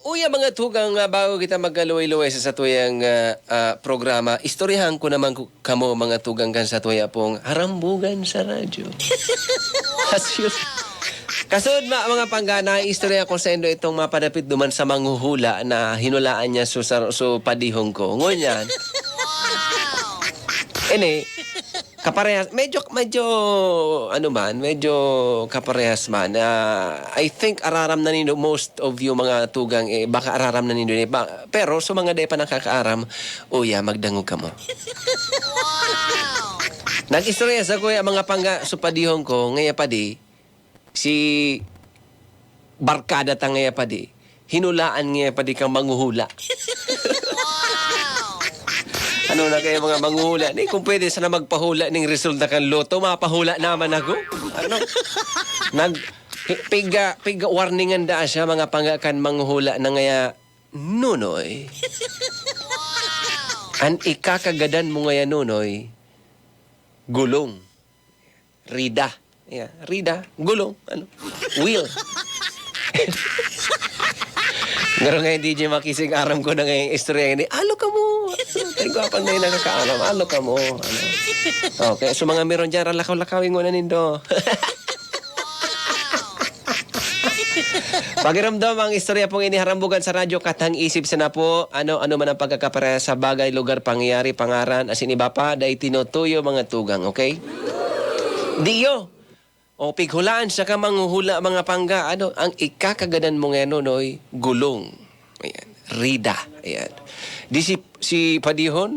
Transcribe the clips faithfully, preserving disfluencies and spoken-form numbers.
Uya, mga tugang, ah, bago kita magkaluway-luway sa satuyang, ah, ah, programa, istoryahan ko naman ku-, kamo, mga tugang, kan satuya pong Harambugan sa Radyo. As usual. Kasud, ma-, mga pangga, naiistorya ko saindo itong mapadapit duman sa manghuhula na hinulaan niya su-, sa-, su padihon ko. Ngunyan, ini, kaparehas, medyo, medyo, ano man, medyo kaparehas man. Ah, I think araram na nindo, most of you mga tugang, eh, baka araram na nindo, eh, ba-, pero sa mga di pa nakakaaram, uya, magdangog kamo. Nag-istorya sa kuya mga pangga, su padihon ko, ngaya padi, si barkada ta ngaya padi, hinulaan ngaya padi kang manghuhula. Ano na kayo, mga manghuhula? Ni, kung pwede sana magpahula ning resulta kan lotto, mapahula naman ako. Ano? Nag-, pi-, piga, piga warningan daa siya, mga pangga, kan manghuhula na ngaya, Nonoy. An ikakagadan mo ngaya, Nonoy, gulong. Rida. Yeah, rida, gulong, ano, wheel. Ngaro ngayon, D J Makisig, aram ko na ngayong istorya ini. Alo kamo! Ay, gwapang na yung nakakaaram. Alo kamo! Ano? Okay, so mga meron dyan, lakaw-lakawin mo na nindo. Pakiramdam ang istorya pong ini, Harambugan sa Radyo, katang isip sana po, ano, ano man ang pagkakaparehas sa bagay, lugar, pangyayari, pangaran, asin iba pa, dai tinutuyo, mga tugang, okay? Diyo! O, pighulaan siya ka manghuhula, mga pangga, ano, ang ikakagadan mo ngayon, Nonoy, gulong. Ayan, rida. Ayan. Di si, si Padihon,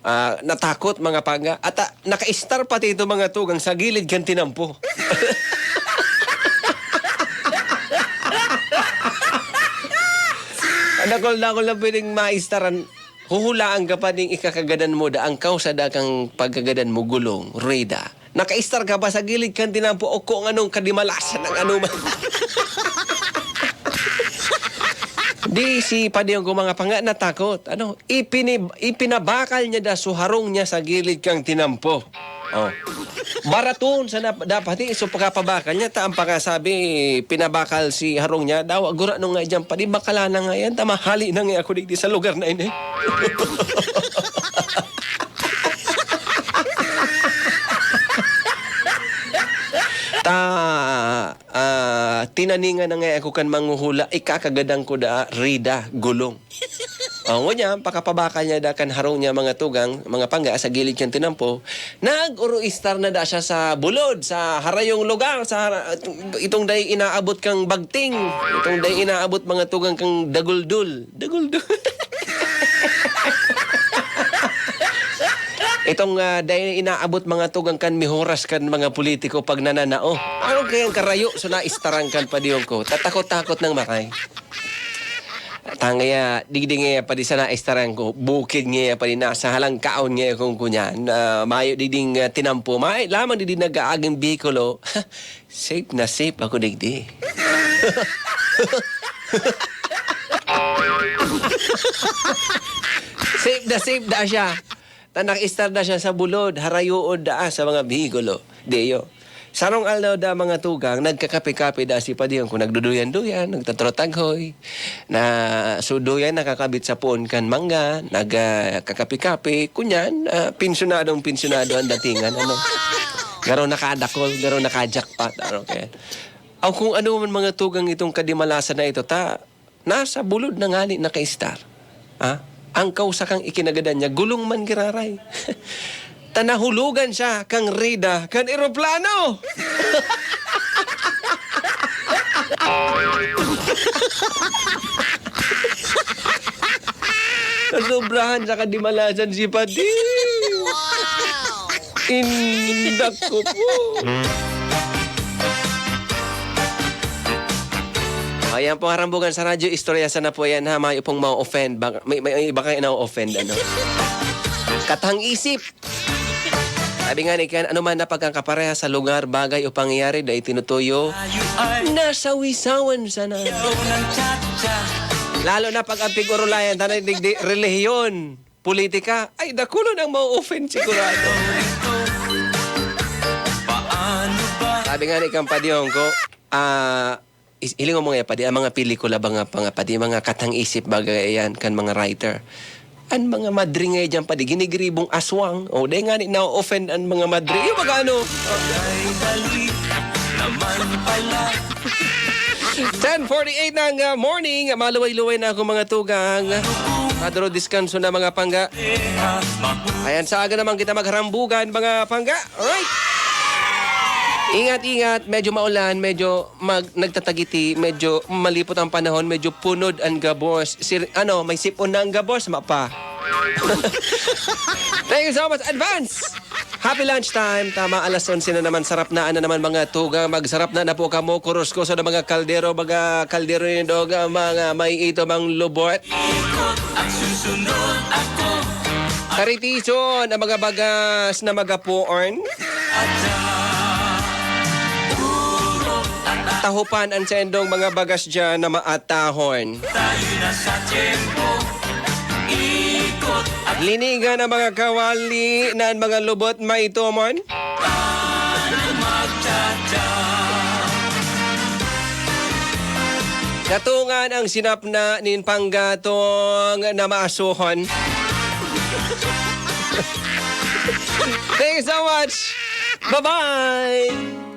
ah, natakot, mga pangga. At, ah, naka-star pati ito, mga tugang, sa gilid kan tinampo. Dakul-dakul na pwedeng maistaran. Huhulaan ka pa ning ikakagadan mo, da ang kausa da kang pagkagadan mo, gulong, rida. Naka-star ka pa sa gilid kan tinampo o kung anong kadimalasan ng ano man. Di si Padihon ko, mga pangga, natakot. Ano? Ipini-, ipinabakal niya da su harong niya sa gilid kang tinampo. Oh. Baraton sana dapat, eh, so pagkapabakal niya, ta ang pagkasabi, pinabakal si harong niya, daw, gurano nga diyan, padi bakala na nga yan, ta mahali na nga ako digdi sa lugar na ini. Ta, ah, tinaningan na nga ako kan manghuhula, ikakagadan ko da, rida, gulong. Oh, ngunyan, pakapabakal niya da kan harong niya, mga tugang, mga pangga, sa gilid kan tinampo, nag-oroistar na da siya sa bulod, sa harayong lugar, sa hara-, itong dai inaabot kang bagting, itong dai inaabot, mga tugang, kang daguldol. Daguldol. Itong, ah, dai inaabot, mga tugang, kan mihoras kan mga politiko pag nananao. Ano kayang karayo? So, naistaran kan Padihon ko. Tatakot-takot nang maray. Tangaya, digdi ngaya padi sana istaran ko, bukid ngaya padi, nasa halangkaon ngaya kung kunyan, ah, mayo digding, ah, tinampo, mayo lamang digdi nag-aaging Bicolo. Safe na safe ako digdi. Safe na safe na siya. Ta naka-istar na siya sa bulod, harayoon daa sa mga Bicolo. Diyo. Sarong aldaw da, mga tugang, nagkakape-kape da si Padihon ko, nagduduyan-duyan, nagtatrotaghoy. Na, so, duyan nakakabit sa poon kan mangga, nag, ah, kakape-kape, kunyan, ah, pensyonadong pensyonado ang datingan, ano. Garo nakadakol, garo nakajackpot, ano, kaya. Aw, kung ano man, mga tugang, itong kadimalasan na ito, ta, nasa bulod na ngani naka-istar. Ha? Ang kausa kang ikinagadan niya, gulong man giraray. Ta nahulogan siya kang rida kan eroplano! Nasobrahan sa kadimalasan si Pati. Indak ko po. Ayan po, Harambugan sa Radyo, istorya sana po yan, ha? Mayo pong ma-offend. Baka, may, may, may iba kayo na-offend, ano? Katang isip. Sabi nga ni Ken, ano man na pagkakapareha sa lugar, bagay o pangyayari, dai tinutuyo, nasawisawan sana. Lalo na pag ang pig-urulayan, tanay digdi, relihiyon, politika, ay, dakulon ang ma-offend sigurado. Sabi nga ni Kampadiyong ko, ah, Is, hiling mo mga padi, ang mga pelikula ba nga pa nga padi, mga katang isip bagay yan, kan mga writer. An mga madre nga dyan padi, ginigiribong aswang. O, dahil nga ni na-offend an mga madre. Yung mga ano. Ten forty-eight ng ah, morning, maluway-luway na akong mga tugang. Maduro diskanso na mga pangga. Ayan, sa aga naman kita magharambugan, mga pangga. Alright. Ingat-ingat, medyo maulan, medyo mag, nagtatagiti, medyo malipot ang panahon, medyo punod ang gabos. Sir, ano, may sipon na ang gabos, mapa. Thank you so much, advance! Happy lunch time. Tama, alas onse na naman. Sarap na, ano naman, mga tugang. Magsarap na na po kamo. Kuros ko sa mga kaldero, mga kaldero yung dog, mga may ito, mang lubot. Karitison, ang mga bagas na magapuon. Tahupan ang sendong mga bagas dyan na maatahon. Linigan ang mga kawali na ang mga lubot maitomon. Datungan ang sinapna nin panggatong na maasohon. Thank you so much. Bye-bye.